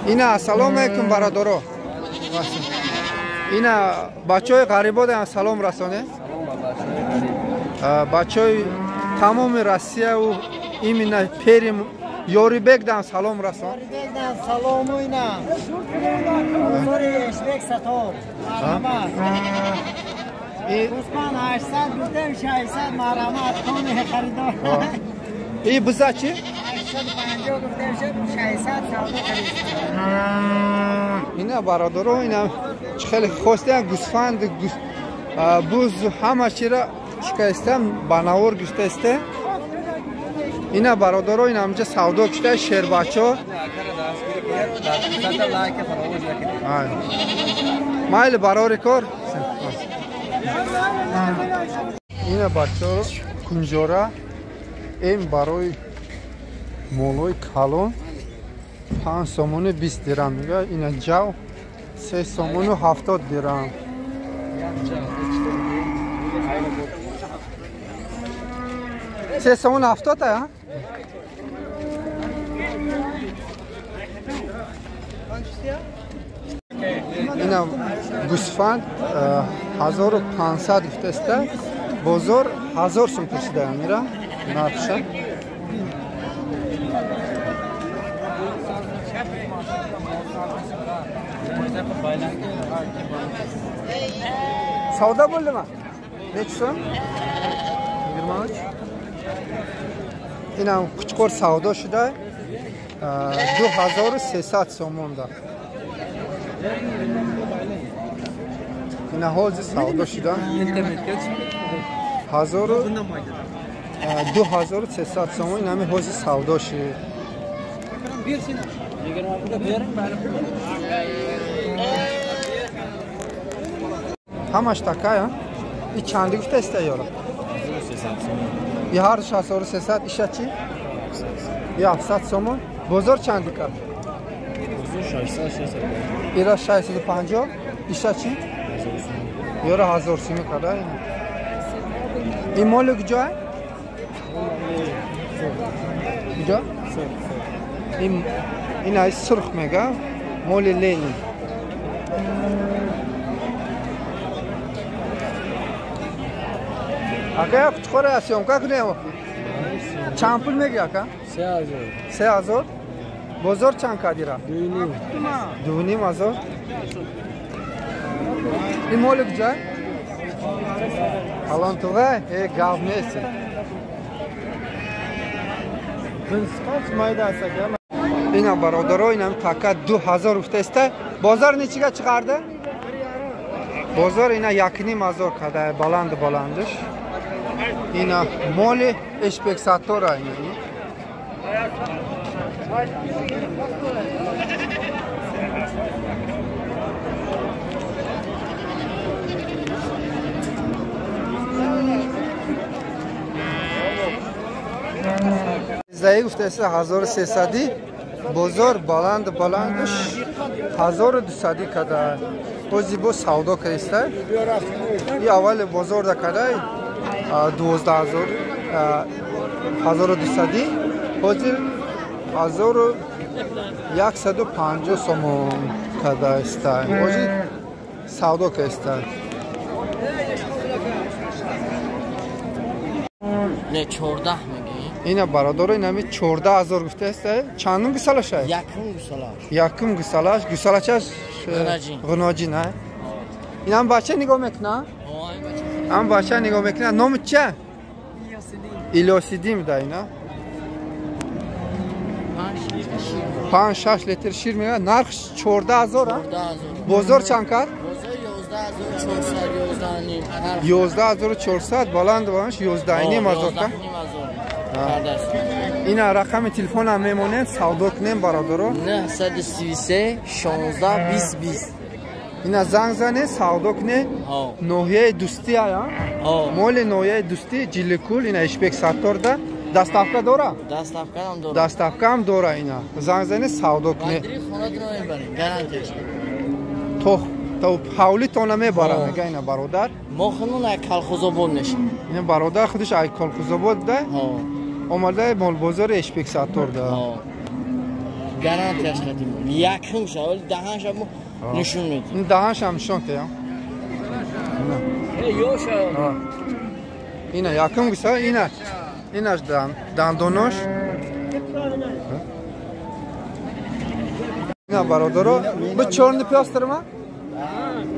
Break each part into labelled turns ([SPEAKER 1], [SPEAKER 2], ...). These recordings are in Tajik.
[SPEAKER 1] Ина ассалому алайкум бародаро. Ина бачаҳои ғарибодаям салом расоне. Бачаҳои тамоми Россияву именно Перим Ёрибек дам салом расон.
[SPEAKER 2] Ёрибек дам салому ина. Бозори Эшбек Саттор. Марҳамат. Усман 800 гуфтем 600 марҳамат кони харидор.
[SPEAKER 1] И биза чи?
[SPEAKER 2] 850 гуфтем 600 савдо харид.
[SPEAKER 1] Ина бародаро ина хеле хостем гӯсфанд буз ҳама чира чикаистам ба навор гирифтаисте. Ина бародаро ина ҳамҷа савдо кишта шербачо. Майли барори кор. Ина бачаро кунҷора эм барои молои калон 5 сомони 20 дирам мега. Ина ҷав 3 сомону 70 дирам. 3 сомон 70 а? Ина гӯсфанд 1500 гуфтаста, бозор 1000 сум пурсидаям ира нархша. Savda bo'ldimi? Necha so'm? 23. Инам Қучқор савдо шуда 2300 сомонда. Ина ҳозир савдо шуда 2300 сомон. Инами ҳозир савдо шуд. Ҳамаш такая? И чанди гуфтаиста ёра? И ҳар 6300. Иша чи? И 700 сомон. Бозор чанди кард? Ира 650. Иша чи? Ёра 1000 сомон карда. И моли куҷо? Куҷо? Ин ай сурх мега, моли Ленин. Ака, Қучқора съёмка кунем. Чанд пул меги ака?
[SPEAKER 3] 3000.
[SPEAKER 1] 3000? Бозор чанд кадира?
[SPEAKER 3] 2,5.
[SPEAKER 1] 2,5 ҳазор. Ин моли куҷо? Калон туғай? Э, гап нест. Ина бародаро, инам така 2000 гуфтаиста. Бозор нечига чиқарди? Бозор ина 1,5 ҳазор када, баланду баландиш. Ина моли Эшбек Саттора ина. Здаи гуфтаиста 1300, бозор баланду баландиш 1200 када. Бози бо савдо каиста. И аввали бозорда кадай 12000 1200, ҳозир 1150 сомон кадаиста. Ҳозир савдо каиста.
[SPEAKER 4] Не 14 мегӣ?
[SPEAKER 1] Ина бародаро, инами 14000 гуфтааста. Чандум гусалаш ай?
[SPEAKER 4] Якум гусалаш.
[SPEAKER 1] Якум гусалаш, гусалачаш Ғуноҷин, а? Инам бача нигоҳ мекуна? Ам бача нигоҳ мекуна. Номи ча? Илёсидин да ина. 5-6 литр шир мега. Нарх 14000, а? Бозор чанд кард?
[SPEAKER 4] 11400,
[SPEAKER 1] 11400, баланд баландш 11,5 ҳазор ка. Ина рақами телефонам мемонем, савдо кунем бародаро.
[SPEAKER 4] 933 16 20 20.
[SPEAKER 1] Ина занг зане, савдо куне. Ноҳияи Дӯстӣ ая? Моли ноҳияи Дӯстӣ, Ҷилликул, ина Ишбек Сатторда. Доставка дора?
[SPEAKER 4] Доставкаам дора.
[SPEAKER 1] Доставкаам дора ина. Занг зане, савдо куне.
[SPEAKER 4] Гарантия.
[SPEAKER 1] То ҳавлитона мебарам, мега ина бародар.
[SPEAKER 4] Мо хунун ай Колхозобод мешем.
[SPEAKER 1] Ина бародар худаш ай Колхозобод да? Омада молбозори Ишбек Сатторда.
[SPEAKER 4] Гарантияш хатим. Якум ша, вале даҳанша мо нишон медиҳем.
[SPEAKER 1] Ин даҳанша нишон теям.
[SPEAKER 4] Ёша.
[SPEAKER 1] Ина якум гуса, ина. Инаш дандонош. Ина бародаро, бу чорни пёстрма?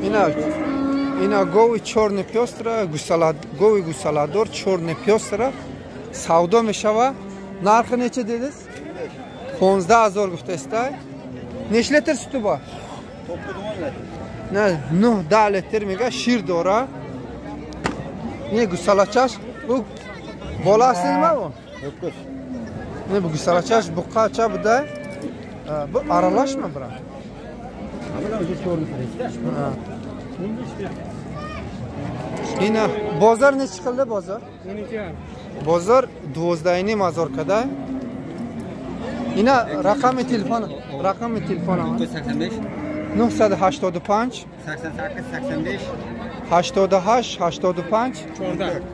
[SPEAKER 1] Ина ина гови чорни пёстра, гусала гови гусаладор чорни пёстра савдо мешава. Нархи неча дедиз? 15 000 гуфтаистай. Неш литр суту бо? Не, 9-10 литр мега шир дора. Не гусалачаш, бу боласи нима бу? Не бу гусалачаш буқача буда. Бу аралашма бира? Ина бозор nechi qildi bozor? Bozor 12,5 ҳазор када. Ина рақами телефон, рақами телефонам
[SPEAKER 5] 985
[SPEAKER 1] 985
[SPEAKER 5] 88 85
[SPEAKER 1] 88 85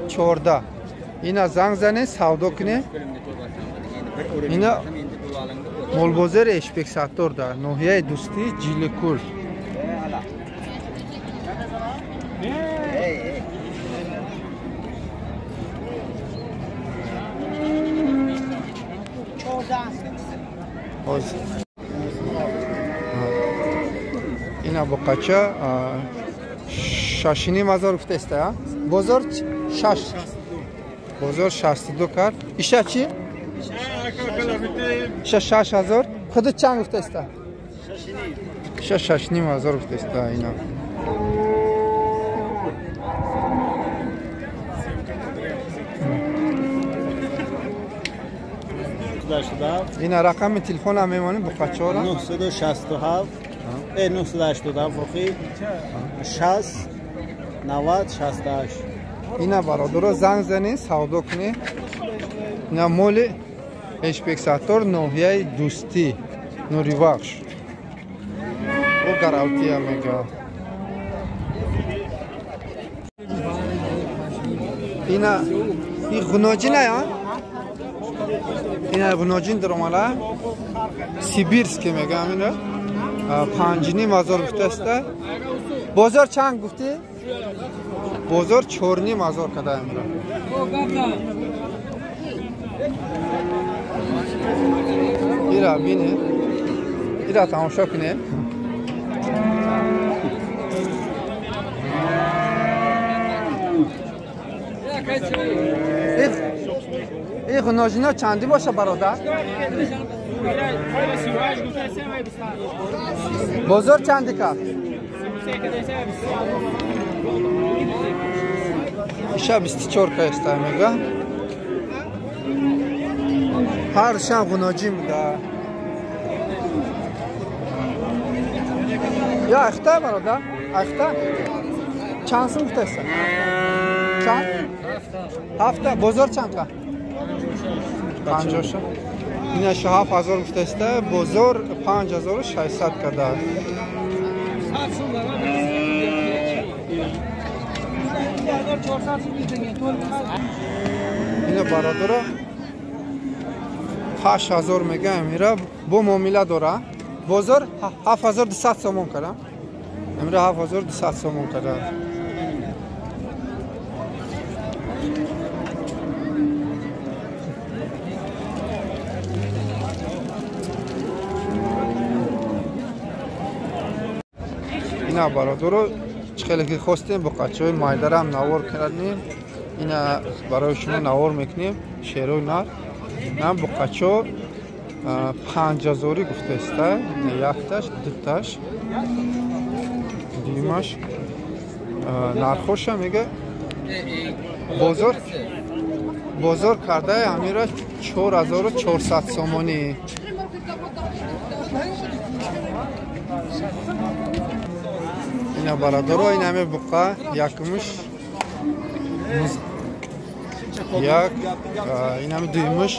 [SPEAKER 1] 14. Ина занг занед, савдо кунед. Ина молбозори Эшбек Саттор дар ноҳияи Дӯстӣ Ҷиликул. Ина буқача 6,5 ҳазор гуфтаиста. Бозор 6. Бозор 62 кард. Иша чи? Иша 6 ҳазор. Худи чанд гуфтаиста? Иша 6,5 ҳазор гуфтаиста ина. Ина рақами телефонам мемонем буқачора.
[SPEAKER 2] 967 987 охи 60 90 68.
[SPEAKER 1] Ина бародаро занг занед, савдо кунед. Ина моли Эшбек Саттор ноҳияи Дӯстӣ Нуривахш. О гарантия мега. Ина и ғуноҷина я? Ина ғуноҷин даромала. Сибирский мегам ина. 5,5 ҳазор гуфтаста. Бозор чанд гуфтӣ? Бозор 4,5 ҳазор када имра. Ира бинед. Ира тамошо кунед. Ин ғуноҷино чандӣ боша бародар? Бозор чандӣ кард? Иша 24 каеста мега. Ҳар шаб ғуноҷин буда. Я ахта бародар? Ахта? Чанд сум гуфтаиста? Чанд? Ҳафта. Бозор чанд ка? 56. Ина 7000 гуфтаиста, бозор 5600 када. Ина бародаро 8000 мегаем, ира бо муомила дора. Бозор 7200 сомон када. Имра 7200 сомон када. Ина бародаро чӣ хеле ки хостем буқачаҳои майдарам навор кардем. Ина барои шумо навор мекунем шерои нар. На буқачо 5000 гуфтаиста. Якташ, дуташ, дуюмаш. Нархоша мега бозор кардаи ҳамира 4400 сомонӣ. Ина бародаро ин ҳаме буқа якумш як, ин ҳаме дуюмш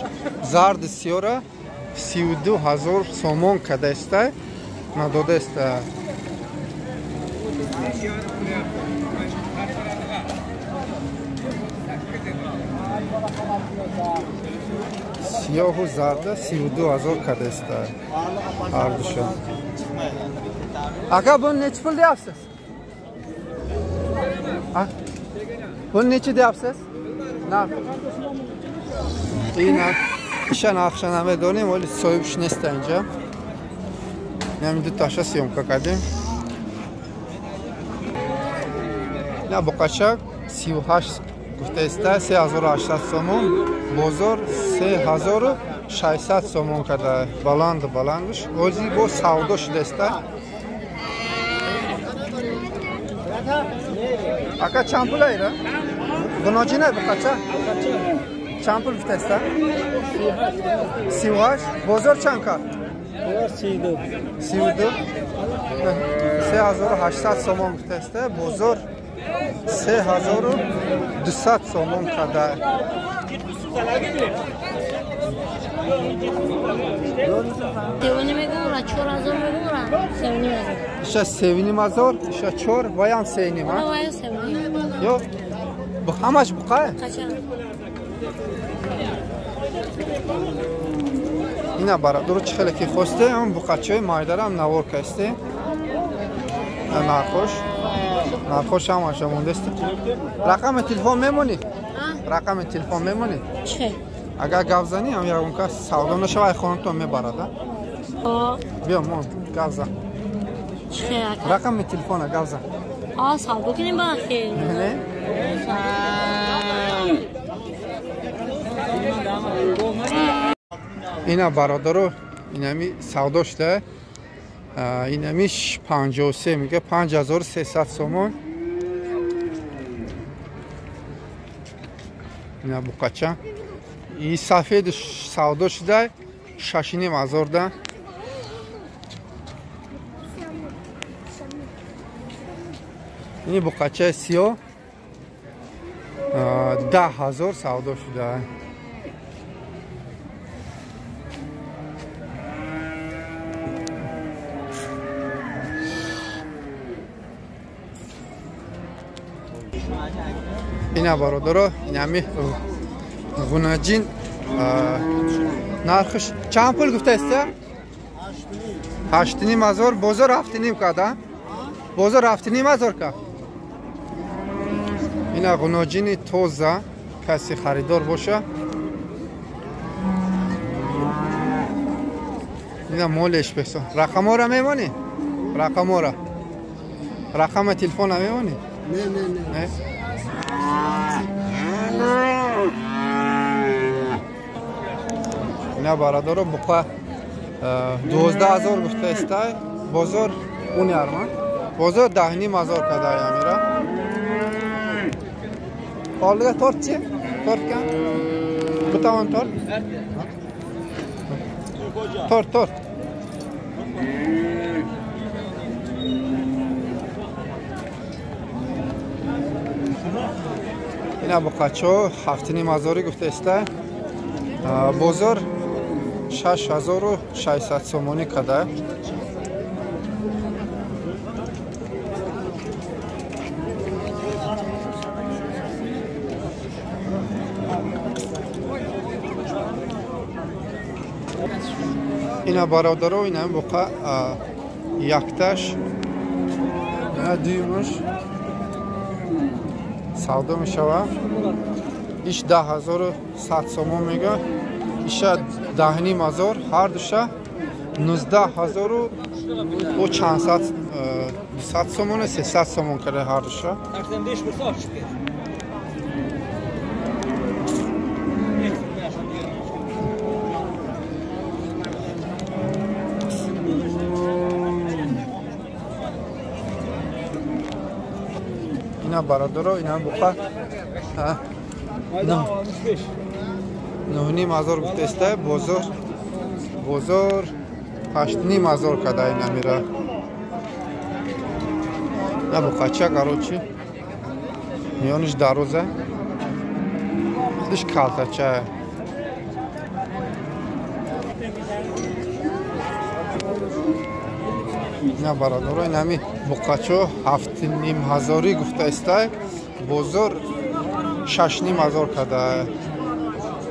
[SPEAKER 1] зарди сиёра 32 000 сомон кадаиста, надодаиста. Сиёҳу зарда 32 000 кадаста ҳардуша. Ака, buni nechi pul deyapsiz? Buni nechi deyapsiz? Narx. Ин иша нархша намедонем, вале соҳибш неста инҷа. Инами дуташа съёмка кардем. Ина буқачак 38 гуфтаиста, 3800 сомон, бозор 3600 сомон карда, баланду баландш. Ози бо савдо шудаиста. Ака, чанд пул айра? Гуноҷина буқача? Чанд пул гуфтаиста? 38. Бозор чанд кард? 32. 3800 сомон гуфтаиста, бозор 3200 сомон карда. Иша 3,5 ҳазор, иша чор, ваям 3,5, а? Ё, ҳамаш буқае? Ина бародаро, чӣ хеле ки хостем, буқачаҳои майдарам навор кастем. Нархош. Нархош ҳамаша мондаст. Рақами телефон мемонӣ? Рақами телефон мемонӣ?
[SPEAKER 5] Чӣ?
[SPEAKER 1] Агар гап занӣ, ҳам ягон кас савдо нашава, ай хонатон мебарад, а? Биё, мон, гап зан.
[SPEAKER 5] Чӣ ака?
[SPEAKER 1] Рақами телефона гап зан.
[SPEAKER 5] А, савдо кунем ба хел.
[SPEAKER 1] Не? Ина бародаро, инами савдо шуда. Инамиш 53 мега, 5300 сомон. Ина буқача. И сафед савдо шуда 6,5 ҳазор да. Ини буқачаи сиёҳ 10 000 савдо шуда. Ина бародаро, инами ғунаҷин нархш чанд пул гуфтаиста? 8,5 ҳазор, бозор 7,5 када, бозор 7,5 ҳазор ка. Ина ғуноҷини тоза, каси харидор боша. Ина молеш бесо. Рақамора мемонӣ? Рақамора, рақами телефона мемонӣ?
[SPEAKER 2] Не, не, не.
[SPEAKER 1] Ина бародаро, буқа 12 000 гуфтаистай, бозор уни арман, бозор 10,5 ҳазор кадай амира. Oldiga tortchi, tortgan bu tomon tort, tort, tort. Ина буқачо 7,5 ҳазорӣ гуфтаиста, бозор 6600 сомонӣ када. Ина бародаро, ина буқа якташ, ина дуюмаш савдо мешава. Иш 10 100 сомон мега, иша 10,5 ҳазор, ҳардуша 19 ҳазору бо чанд сад, 200 сомону 300 сомон карда ҳардуша. Ина бародаро, ина буқа 9,5 ҳазор гуфтаиста, бозор 8,5 ҳазор када инамира. На буқача, короче, миёниш дароза, диш калтача. Ина бародаро, инами буқачо 7,5 ҳазорӣ гуфтаистай, бозор 6,5 ҳазор када.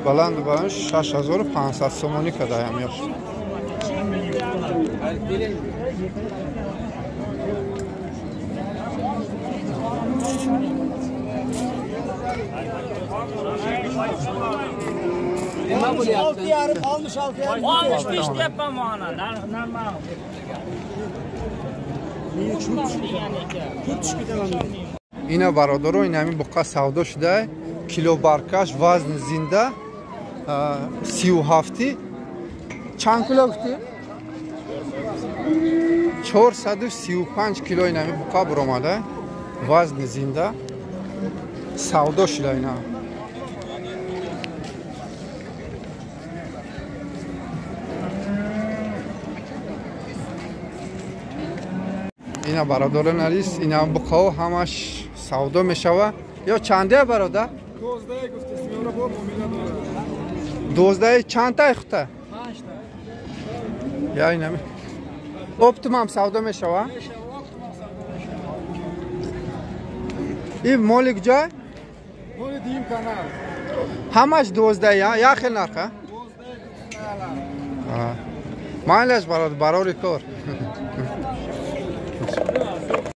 [SPEAKER 1] Баланду баланд 6500 сомонӣ кадаям ёш. Ина бародаро, ин ҳамин буқа савдо шуда, килобаркаш вазни зинда 37. Чанд кило гуфтӣ? 435 кило ин ҳамин буқа буромада, вазни зинда савдо шуда ина. Ина бародарон азиз, ина буқао ҳамаш савдо мешава. Ё чанде бародар?
[SPEAKER 3] 12 гуфти, сиёра бо муомила дорад.
[SPEAKER 1] 12 чандтай хута?
[SPEAKER 3] 5 та.
[SPEAKER 1] Я ина. Оптимам савдо мешава? И моли куҷо?
[SPEAKER 3] Моли дим канал.
[SPEAKER 1] Ҳамаш 12 я, як хел нарха?
[SPEAKER 3] 12.
[SPEAKER 1] Майлаш бародар, барори кор.